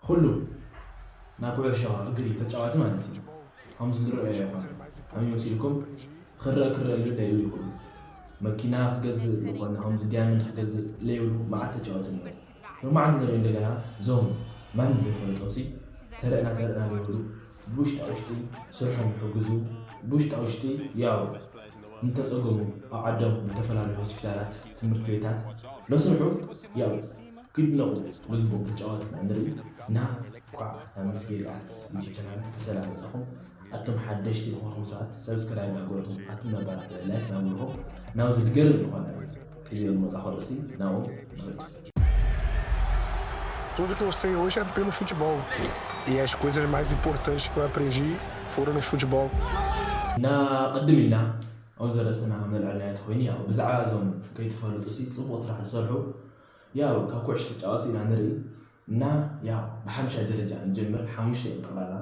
ኩሉ ናይ ኩዕሾ እግሪ ተጫዋቲ ማለት እዩ። ከምዚ ዝረአ ይኾን ኣሚ መሲልኩም ክረአ ክረአ ልደ ይብሉ ይኹን መኪና ክገዝእ ይኾን ከምዚ ዲያመንድ ክገዝእ ለይብሉ መዓት ተጫዋቲ ነይሩ። ሎማዓንቲ ንሪኦ እንደገና እዞም ማንም ዘይፈለጦም ሲ ተረእና ተረእና ዘይብሉ ብውሽጣ ውሽጢ ስርሖም ይሕግዙ ብውሽጣ ውሽጢ ያው እንተፀገሙ ኣብ ዓዶም ዝተፈላለዩ ሆስፒታላት ትምህርቲ ቤታት ለስርሑ ያው ክድነቑ ምግቦም ተጫወት ንርኢ እና ኳዕ ናብ ምስጌ ሪኣክትስ ዩቲብ ቻናል ብሰላም መፃኹም። ኣቶም ሓደሽቲ ዝኾንኩም ሰባት ሰብስክራይብ ናገርኩም ኣቶም ነባራት ላይክ ናብልኹም ናብዚ ዝገርም ዝኾነ ሒዘ ዝመፃኹ ርእስቲ ናብኡ ንኽድ። Tudo que eu sei hoje é pelo futebol. E as coisas mais importantes que eu aprendi foram no futebol. እና ቅድም ኢልና ኣብዚ ርእስትና መልዕልና ተኮይኑ ያው ብዛዕባ እዞም ከይተፈለጡ ሲ ፅቡቅ ስራሕ ዝሰርሑ ያው ካብ ኩዕሽ ተጫወቱ ኢና ንርኢ እና ያው ብሓምሻይ ደረጃ ንጀምር ሓሙሽተ እዮም ጠቅላላ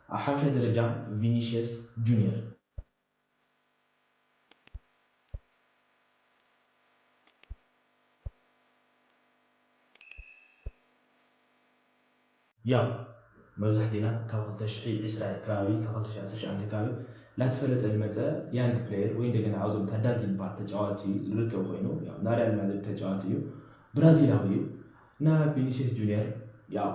ኣብ ሓምሻይ ደረጃ ቪኒሽየስ ጁኒየር ያው መብዛሕትና ካብ ክልተ ሽሕ ዕስራ ከባቢ ካብ ክልተ ሽሕ ዓሰርተ ሸውዓተ ከባቢ ላተፈለጠ ዝመፀ ያንግ ፕሌየር ወይ እንደገና ኣብዞም ታዳጊ ዝበሃል ተጫዋቲ ዝርከብ ኮይኑ ያው ናይ ሪያል ማድሪድ ተጫዋቲ እዩ ብራዚላዊ እዩ እና ቪኒሽስ ጁኒየር ያው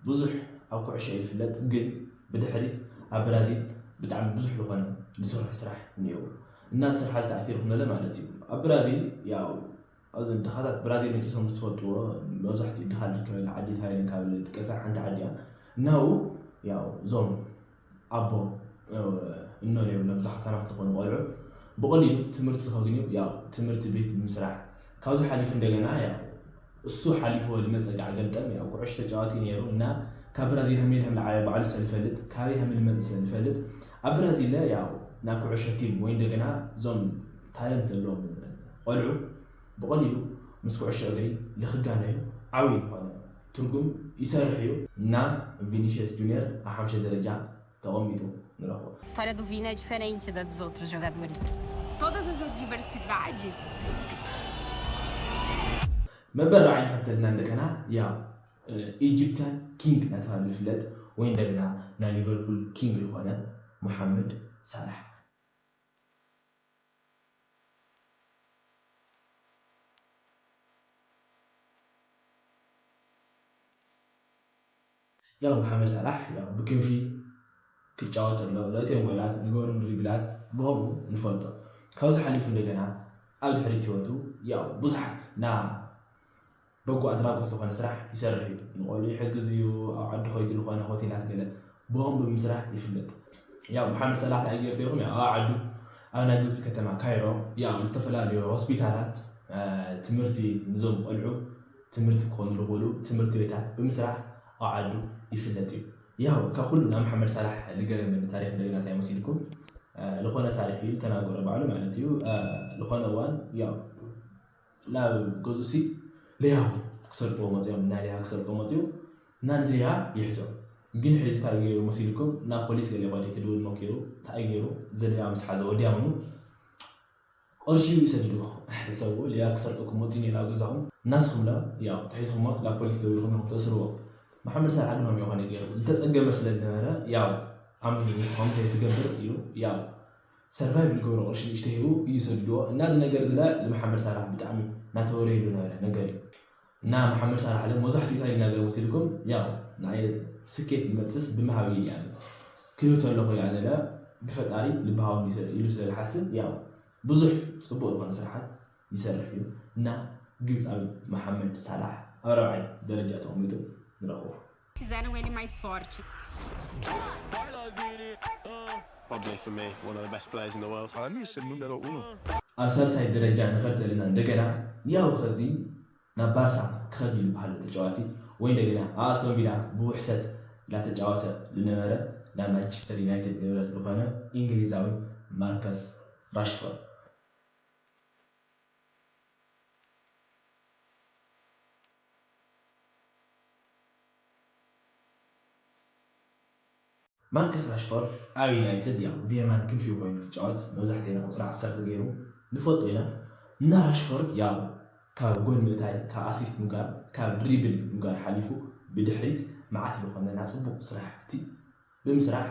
ብዙሕ ኣብ ኩዕሾ ይፍለጥ ግን ብድሕሪት ኣብ ብራዚል ብጣዕሚ ብዙሕ ዝኾነ ዝሰርሖ ስራሕ እኒኦ እና ስራሕ ዝተኣቲርኩም ነለ ማለት እዩ ኣብ ብራዚል ያው ኣብዚ ድኻታት ብራዚል መቸሶም ዝትፈልጥዎ መብዛሕትኡ ድኻ ዝርከበላ ዓዲ ታይለን ካብ ጥቀሳ ሓንቲ ዓዲ እያ እናብኡ ያው እዞም ኣቦ እኖ ነይሩ ነብዛ ከተማ ክኾኑ ቆልዑ ብቐሊሉ ትምህርቲ ከግንዩ ያው ትምህርቲ ቤት ብምስራሕ ካብዚ ሓሊፉ እንደገና ያው እሱ ሓሊፍዎ ዝመፀ ጋዕ ገልጠም ያው ኩዕሽ ተጫዋቲ ነይሩ እና ካብ ብራዚል ሃመይ ሃም ለዓለ ባዕሉ ሰልፈልጥ ካበይ ሃመ ዝመፀ ሰልፈልጥ ኣብ ብራዚል ያው ናብ ኩዕሾ ቲም ወይ እንደገና እዞም ታለንት ዘለዎም ቆልዑ ብቐሊሉ ምስ ኩዕሾ እግሪ ልኽጋነዩ ዓብዪ ዝኾነ ትርጉም ይሰርሕ እዩ እና ቪኒሽየስ ጁኒየር ኣብ ሓምሻይ ደረጃ ተቐሚጡ ንረኽቦ። A história do Vini é diferente da dos outros jogadores. Todas as adversidades መበል ራዕይ ንኸተልና እንደገና ያው ኢጂፕታን ኪንግ እናተባለ ዝፍለጥ ወይ እንደገና ናይ ሊቨርፑል ኪንግ ዝኾነ ሙሓመድ ሳላሕ ያው መሓመድ ሳላሕ ያው ብክንፊ ክጫወት ኣሎ ነእትዮም ጎላት ንገበሮም ድሪብላት ብኸምኡ ንፈልጦ ካብዚ ሓሊፉ እንደገና ኣብ ድሕሪት ህይወቱ ያው ብዙሓት ና በጎ ኣድራጎት ዝኾነ ስራሕ ይሰርሕ እዩ ንቆልዑ ይሕግዝ እዩ ኣብ ዓዲ ኮይዱ ዝኾነ ሆቴላት ገለ ብኸም ብምስራሕ ይፍለጥ ያው መሓመድ ሰላሕ እንታይ ገይሩ ነይርኩም ያው ኣብ ዓዱ ኣብ ናይ ግብፂ ከተማ ካይሮ ያው ዝተፈላለዩ ሆስፒታላት ትምህርቲ ንዞም ቆልዑ ትምህርቲ ክኾኑ ዝኽእሉ ትምህርቲ ቤታት ብምስራሕ ኣብ ዓዱ ይፍለጥ እዩ። ያው ካብ ኩሉ ናብ መሓመድ ሳላሕ ዝገረመኒ ታሪክ እንደገና እንታይ መሲልኩም ዝኾነ ታሪክ እዩ ዝተናገሮ ባዕሉ ማለት እዩ ዝኾነ እዋን ያው ናብ ገዝኡ ሲ ለያቡ ክሰርቅዎ መፅኦም ናይ ለያ ክሰርቅዎ መፅኡ እና ንዘያ ይሕዞ ግን ሕዚ እንታይ ገይሩ መሲልኩም ናብ ፖሊስ ገለ ቆዲ ክድውል መኪሩ እንታይ ገይሩ ዘለያ ምስ ሓዘ ወዲያውኑ ቅርሺ ይሰድድዎ ሕሰቡ ሌባ ክሰርቀኩም ወፂ ኔላ ኣብ ገዛኹም እናስኹምላ ያው ተሒዝኹሞ ናብ ፖሊስ ደዊልኩም ኢኹም ተእስርዎ መሓመድ ሳልሓ ግን ሆም የኾነ ገይሩ ዝተፀገመ ስለ ዝነበረ ያው ኣምኒ ሆምሰ ትገብር ኢሉ ያው ሰርቫይቭ ዝገብሮ ቅርሺ ንእሽተ ሂቡ እዩ ሰድድዎ እና እዚ ነገር ዝለ ንመሓመድ ሳልሓ ብጣዕሚ እናተወረየሉ ነበረ ነገር እዩ እና መሓመድ ሳልሓ ለ መብዛሕትኡ እንታይ ነገር ወሲድኩም ያው ንዓይ ስኬት ይመፅስ ብምሃብ እዩ ያለ ክህብ ተለኹ ያለ ብፈጣሪ ልብሃውን ኢሉ ስለ ዝሓስብ ያው ብዙሕ ፅቡቅ ዝኾነ ስራሓት ይሰርሕ እዩ እና ግብፃዊ መሓመድ ሳላሕ ኣብ ራብዓይ ደረጃ ተቐሚጡ ንረኽቦ። Fizeram ele mais forte. Probably for me, one of the best players in the world. Para mim, esse é número uno. ኣብ ሳልሳይ ደረጃ ንኸድ ዘለና እንደገና ያው ኸዚ ናብ ባርሳ ክኸድ እዩ ዝበሃል ተጫዋቲ ወይ እንደገና ኣብ ኣስቶን ቪላ ብውሕሰት ላተጫወተ ዝነበረ ናብ ማንቸስተር ዩናይትድ ንብረት ዝኾነ እንግሊዛዊ ማርከስ ራሽፎርድ ማርከስ ራሽፎርድ ኣብ ዩናይትድ ያው ብየማን ክንፊ ኮይኑ ክጫወት መብዛሕትኡ ቁፅሪ ዓሰርተ ገይሩ ንፈልጦ ኢና እና ራሽፎርድ ያው ካብ ጎል ምእታይ ካብ ኣሲስት ምግባር ካብ ድሪብል ምግባር ሓሊፉ ብድሕሪት መዓት ዝኾነ ናይ ጽቡቕ ስራሕቲ ብምስራሕ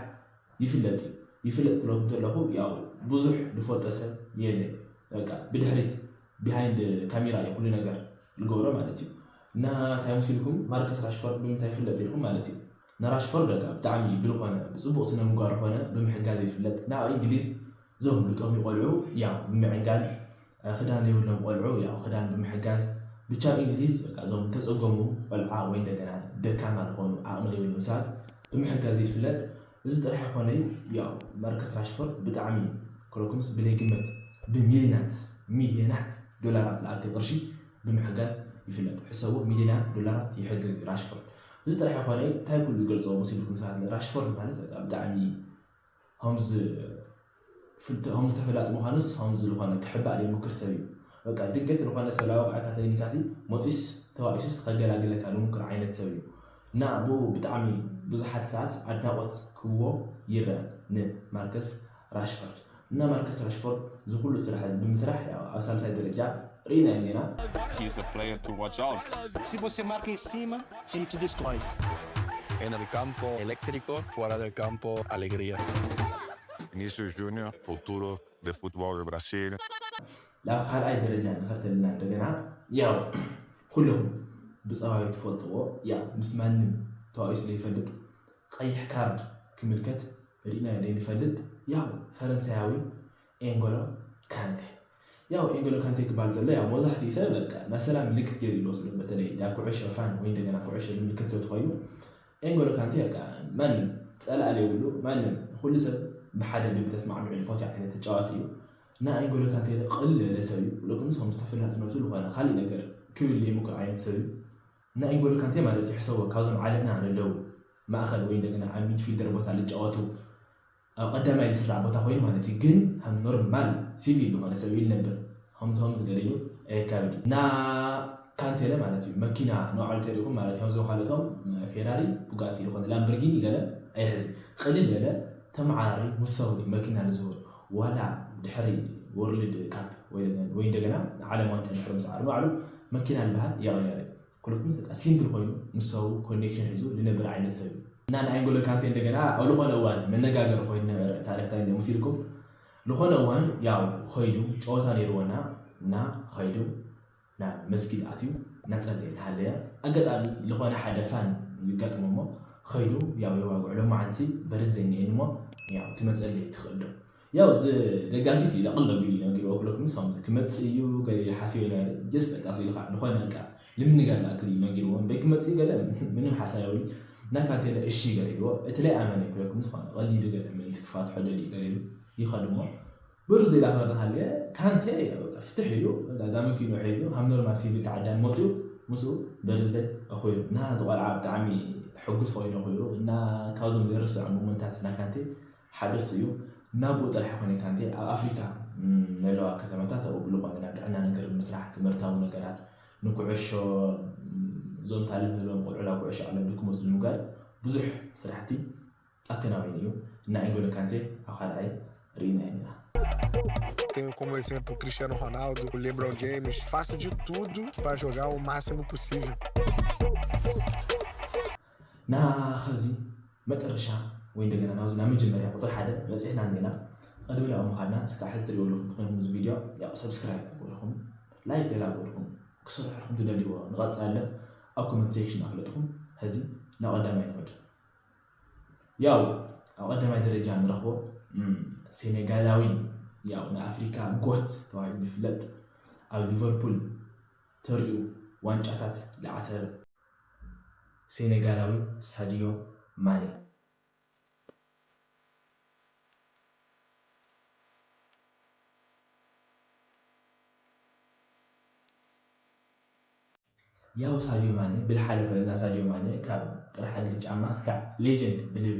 ይፍለጥ እዩ። ይፍለጥ ክብለኩም እንተለኹ፣ ያው ብዙሕ ዝፈልጦ ሰብ የለን። በቃ ብድሕሪት፣ ቢሃይንድ ካሜራ እዩ ኩሉ ነገር ዝገብሮ ማለት እዩ። እና እንታይ መሲልኩም፣ ማርከስ ራሽፎርድ ብምንታይ ይፍለጥ ኢልኩም ማለት እዩ። ንራሽፎርድ በቃ ብጣዕሚ ብዝኾነ ብጽቡቕ ስነ ምግባር ኾነ ብምሕጋዝ ይፍለጥ። ናብ እንግሊዝ እዞም ልጦም ቆልዑ ያው ብምዕንጋል፣ ክዳን ዘይብሎም ቆልዑ ያው ክዳን ብምሕጋዝ፣ ብቻ ኣብ እንግሊዝ በቃ እዞም ዝተጸገሙ ቆልዓ ወይ እንደገና ደካማ ዝኾኑ ዓቕሚ ዘይብሎም ሰባት ብምሕጋዝ ይፍለጥ። እዚ ጥራሕ ይኾነ ያው ማርከስ ራሽፎርድ ብጣዕሚ ክለኩምስ ብለይ ግመት ብሚልዮናት ሚልዮናት ዶላራት ዝኣክል ቅርሺ ብምሕጋዝ ይፍለጥ። ሕሰቡ፣ ሚልዮናት ዶላራት ይሕግዝ እዩ ራሽፎርድ። እዚ ጥራሕ ይኾነ እንታይ ኩሉ ይገልጾ መሲልኩም ሰባት? ራሽፎርድ ማለት በቃ ብጣዕሚ ከምዚ ፍልጥ-፣ ከምዚ ተፈላጢ ምዃኑስ ከምዚ ዝኾነ ክሕባእ ዘይምክር ሰብ እዩ። በቃ ድንገት ዝኾነ ሰብ ላወቕዐካ ተገኒካሲ መፂስ ተዋኢሱስ ከገላግለካ ዝምክር ዓይነት ሰብ እዩ። እና ብኡ ብጣዕሚ ብዙሓት ሰባት ኣድናቖት ክህብዎ ይረአ ንማርከስ ራሽፎርድ። እና ማርከስ ራሽፎርድ እዚ ኩሉ ስራሕ እዚ ብምስራሕ ያው ኣብ ሳልሳይ ደረጃ ርኢና ኢና። He's a player to watch out. Se você marca em cima, ele te destrói. En el campo eléctrico, fuera del campo alegría. Vinicius Junior, futuro de fútbol de Brasil. ናብ ካልኣይ ደረጃ ንኸተልና እንደገና ያው ኩለኹም ብፀባዩ ትፈልጥዎ ያው ምስ ማንም ተዋኢሱ ዘይፈልጥ ቀይሕ ካርድ ክምልከት ርኢና ዘይንፈልጥ ያው ፈረንሳያዊ ኤንጎሎ ካንቴ። ያው ኤንጎሎ ካንቴ ክባል ዘሎ ያው መብዛሕትኡ ሰብ በቃ ናይ ሰላም ምልክት ገይሩ ይወስዶ። በተለይ ዳ ኩዕሾ ፋን ወይ እንደገና ኩዕሾ ዝምልከት ሰብ ተኾይኑ ኤንጎሎ ካንቴ በቃ ማንም ፀላእ ዘይብሉ ማንም ኩሉ ሰብ ብሓደ ልቢ ተስማዕሚዑ ዝፈትዮ ዓይነት ተጫዋቲ እዩ። እና ኤንጎሎ ካንቴ ቅልል ዝበለ ሰብ እዩ። ኩለኩም ምስ ተፈላጥነቱ ዝኾነ ካሊእ ነገር ክብል ዘይምክር ዓይነት ሰብ እዩ። እና ኤንጎሎ ካንቴ ማለት ይሕሰቦ ካብዞም ዓለምና ዘለዉ ማእኸል ወይ እንደገና ኣብ ሚድፊልደር ቦታ ዝጫወቱ ኣብ ቀዳማይ ዝስራዕ ቦታ ኮይኑ ማለት እዩ። ግን ከም ኖርማል ሲቪል ዝኾነ ሰብ እዩ ዝነብር። ከምዚ ከምዚ ገለ ኢሉ ኣየካብድ። እና ካንቴለ ማለት እዩ መኪና ንባዕሉ ተሪኹም ማለት እዮም። እዞም ካልኦቶም ፌራሪ፣ ቡጋቲ ዝኾነ ላምበርጊኒ ገለ ኣይሕዝ። ቅልል ዝበለ ተመዓራሪ ምስ ሰብ እዩ መኪና ንዝህር ዋላ ድሕሪ ወርልድ ካፕ ወይ ወይ እንደገና ዓለም ዋንጫ ድሕሪ ምስዓር ባዕሉ መኪና ዝበሃል የቐየረ። ኩለኩም በቃ ሲንግል ኮይኑ ምስ ሰው ኮኔክሽን ሒዙ ዝነብር ዓይነት ሰብ እዩ። እና ንኣንጎሎ ካንቴ እንደገና ኣብ ዝኾነ እዋን መነጋገሪ ኮይኑ ነበረ። ታሪክ እንታይ እንደ መሲልኩም ዝኾነ እዋን ያው ኸይዱ ጨወታ ነይርዎና እና ኸይዱ ናብ መስጊድ ኣትዩ እናጸለየ እናሃለየ ኣጋጣሚ ዝኾነ ሓደ ፋን ይጋጥሞ እሞ ኸይዱ ያው የዋግዕ ሎማዓንሲ በርዝደይ እኒኤኒ እሞ ያው ትመጸለይ ትኽእል ዶ ያው እዚ ደጋፊ ሲ ኢለ ቅልል ኣቢሉ እዩ ነጊርዎ። ኩለኩም ሳምዚ ክመጽእ እዩ ገለ ኢለ ሓሲበ ነይረ። ጀስት በቃ ሲ ኢልካ ዝኾነ በቃ ልምንጋር ዝኣክል እዩ ነጊርዎ። እምበይ ክመጽእ እዩ ገለ ምንም ሓሳብ የብሉን። እና ካንቴ ኢለ እሺ ገለ ኢልዎ። እቲ ላይ ኣመነ ኩለኩም ዝኾነ ቀሊሉ ገለ ምእንቲ ክፋትሖ ደልዩ ገለ ኢሉ ይኸድ እሞ ብርዝ ኢላ ክረዳ ሃልየ ካንቴ በቃ ፍትሕ ኢሉ በቃ እዛ መኪኑ ሒዙ ከም ኖርማል ሲቪል ተዓዳሚ መጽኡ ምስኡ በርዝደይ ኣኽቢሩ። እና እዚ ቆልዓ ብጣዕሚ ሕጉስ ኮይኑ ኣኽቢሩ። እና ካብዞም ዘይርስዖም ሞመንታት ናይ ካንቴ ሓደ እሱ እዩ። እና ብኡ ጥራሕ ይኾነ ካንቴ ኣብ ኣፍሪካ ዘለዋ ከተማታት ኣብኡ ብዝኾነ ናይ ጥዕና ነገር ንምስራሕ ትምህርታዊ ነገራት ንኩዕሾ እዞም ታለንት ዘለዎም ቆልዑ ናብ ኩዕሾ ዓለም ንክመፁ ንምግባር ብዙሕ ስራሕቲ ኣከናዊኑ እዩ። እና ኤንጎሎ ካንቴ ኣብ ካልኣይ ርኢና ኢና። Tenho como exemplo Cristiano Ronaldo, o LeBron James. Faço de tudo para jogar o máximo possível. ናኸዚ መጠረሻ ወይ እንደገና ናብዚ ናብ መጀመርያ ቁፅሪ ሓደ በፂሕና እንዲና። ቅድሚ ናብኡ ምኻድና እስካ ሕዚ ትሪእዎ ኣለኹም ተኮይንኩም እዚ ቪድዮ ያው ሰብስክራይብ ገበርኩም ላይክ ሌላ ገበርኩም ክሰርሐልኩም ትደልይዎ ንቐፃለ ኣብ ኮመንት ሴክሽን ኣፍለጥኩም። ሕዚ ናብ ቀዳማይ ንኸድ። ያው ኣብ ቀዳማይ ደረጃ ንረኽቦ ሴኔጋላዊ ያው ንኣፍሪካ ጎት ተባሂሉ ዝፍለጥ ኣብ ሊቨርፑል ተሪኡ ዋንጫታት ዝዓተረ ሴኔጋላዊ ሳዲዮ ማኔ። ያው ሳዲዮ ማኔ ብልሓለፈ እና ሳዲዮ ማኔ ካብ ጥራሕ እግሪ ጫማ እስካዕ ሌጀንድ ብልብል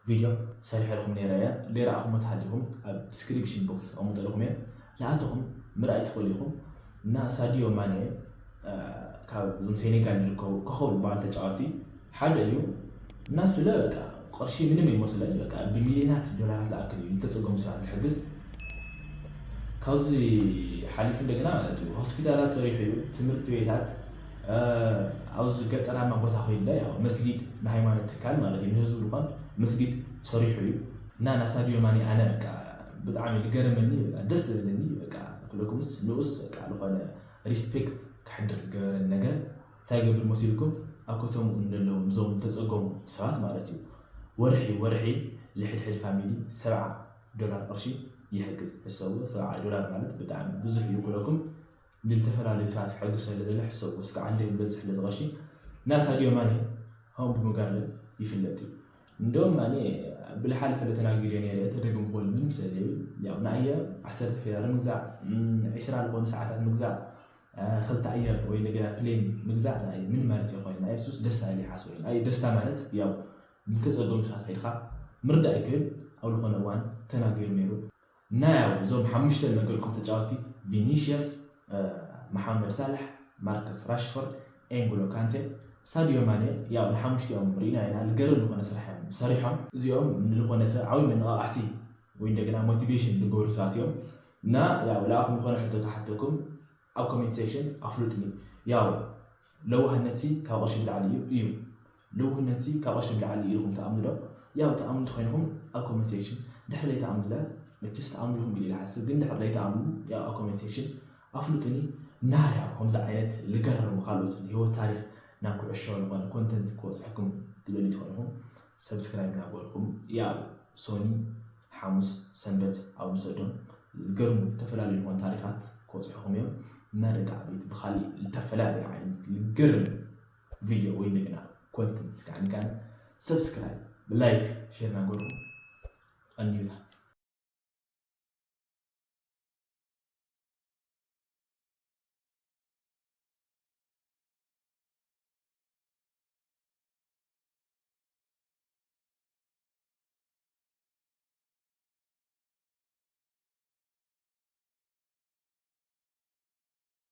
ቪድዮ ሰሪሐልኩም ነይረ እየ። ዘይረኣኹሞ ተሃሊኹም ኣብ ዲስክሪፕሽን ቦክስ ኣቐምጠልኩም እየ። ዝኣተኹም ምርኣይ ትኽእሉ ኢኹም። እና ሳዲዮ ማኔ ካብ እዞም ሴኔጋል ዝርከቡ ኮኸብ ዝበሃል ተጫዋቲ ሓደ እዩ። እና እሱ ለ በቃ ቅርሺ ምንም ይመስለኝ በቃ ብሚሊዮናት ዶላራት ዝኣክል እዩ ዝተፀገሙ ሰባት ዝሕግዝ። ካብዚ ሓሊፉ እንደገና ማለት እዩ ሆስፒታላት ሰሪሑ እዩ፣ ትምህርቲ ቤታት ኣብዚ ገጠራማ ቦታ ኮይንለ ያው መስጊድ ንሃይማኖት ትካል ማለት እዩ ንህዝቡ ዝኾን መስጊድ ሰሪሑ እዩ። እና ናሳድዮ ማኒ ኣነ በቃ ብጣዕሚ ልገረመኒ ደስ ዝበለኒ በቃ ክለኩምስ ንኡስ በቃ ዝኾነ ሪስፔክት ክሕድር ገበረን ነገር እንታይ ገብር መሲልኩም ኣብ ከተምኡ እንደለዉ ንዞም ተፀገሙ ሰባት ማለት እዩ ወርሒ ወርሒ ልሕድሕድ ፋሚሊ ሰብዓ ዶላር ቅርሺ ይሕግዝ ሕሰቡ ሰብዓ ዶላር ማለት ብጣዕሚ ብዙሕ እዩ ክለኩም ንልተፈላለዩ ሰባት ክሕግዝ ስለ ዝደለ ሕሰቡ እስከ ዓንደ ይበፅሕ ለዚ ቅርሺ ናሳድዮ ማኒ ከምኡ ብምጋር ይፍለጥ እዩ እንደውም ኣነ ብልሓልፈ ተናጊረ ነረ ተደግም ክበሉ ምንም ስለዘይብል ያው ንኣየ ዓሰርተ ፌራሪ ምግዛእ ዒስራ ዝኾኑ ሰዓታት ምግዛእ ክልተ ኣየር ወይ እንደገና ፕሌን ምግዛእ ናይ ምን ማለት ይኾን ናይ ሱስ ደስታ ኢለ ይሓስበ ናይ ደስታ ማለት ያው ልተፀገሙ ሰባት ሄድካ ምርዳእ ይክእል ኣብ ዝኾነ እዋን ተናጊሩ ነይሩ እና ያው እዞም ሓሙሽተ ነገርኩም ተጫወቲ ቪኒሽየስ መሓመድ ሳላሕ ማርከስ ራሽፎርድ ኤንጉሎ ካንቴ ሳዲዮ ማኔ ያው ንሓሙሽቲኦም ርኢና ኢና ልገርም ዝኾነ ስራሕ እዮም ሰሪሖም እዚኦም ንዝኾነ ሰብ ዓብይ መነቃቃሕቲ ወይ እንደገና ሞቲቬሽን ዝገብሩ ሰባት እዮም እና ያው ለኣኹም ዝኾነ ሕቶ ክሓተኩም ኣብ ኮሜንት ሴክሽን ኣፍልጥኒ ያው ለዋህነት ካብ ቅርሺ ብላዕሊ እዩ እዩ ለውህነት ካብ ቅርሺ ብላዕሊ ኢልኩም ተኣምኑ ዶ ያው ተኣምኑ ተኮይንኩም ኣብ ኮሜንት ሴክሽን ድሕር ዘይተኣምኑለ መቸስ ተኣምኑ ኢኹም ኢለ ይሓስብ ግን ድሕር ዘይተኣምኑ ያው ኣብ ኮሜንት ሴክሽን ኣፍልጡኒ እና ያው ከምዚ ዓይነት ልገረሙ ካልኦት ንህይወት ታሪክ ናብ ኩዕሾ ዝኾነ ኮንተንት ክወፅሐኩም ትደልዩ ተኮይንኩም ሰብስክራይብ እናገበርኩም ያው ሶኒ ሓሙስ ሰንበት ኣብ ንሰዶም ልገርሙ ዝተፈላለዩ ዝኾኑ ታሪካት ክወፅሑኹም እዮም እና ደቂ ዓበይቲ ብካሊእ ዝተፈላለዩ ዓይነት ልገርም ቪድዮ ወይ እንደገና ኮንተንት ስካዕንካን ሰብስክራይብ ላይክ ሼር ናገርኩም ቀንዩታ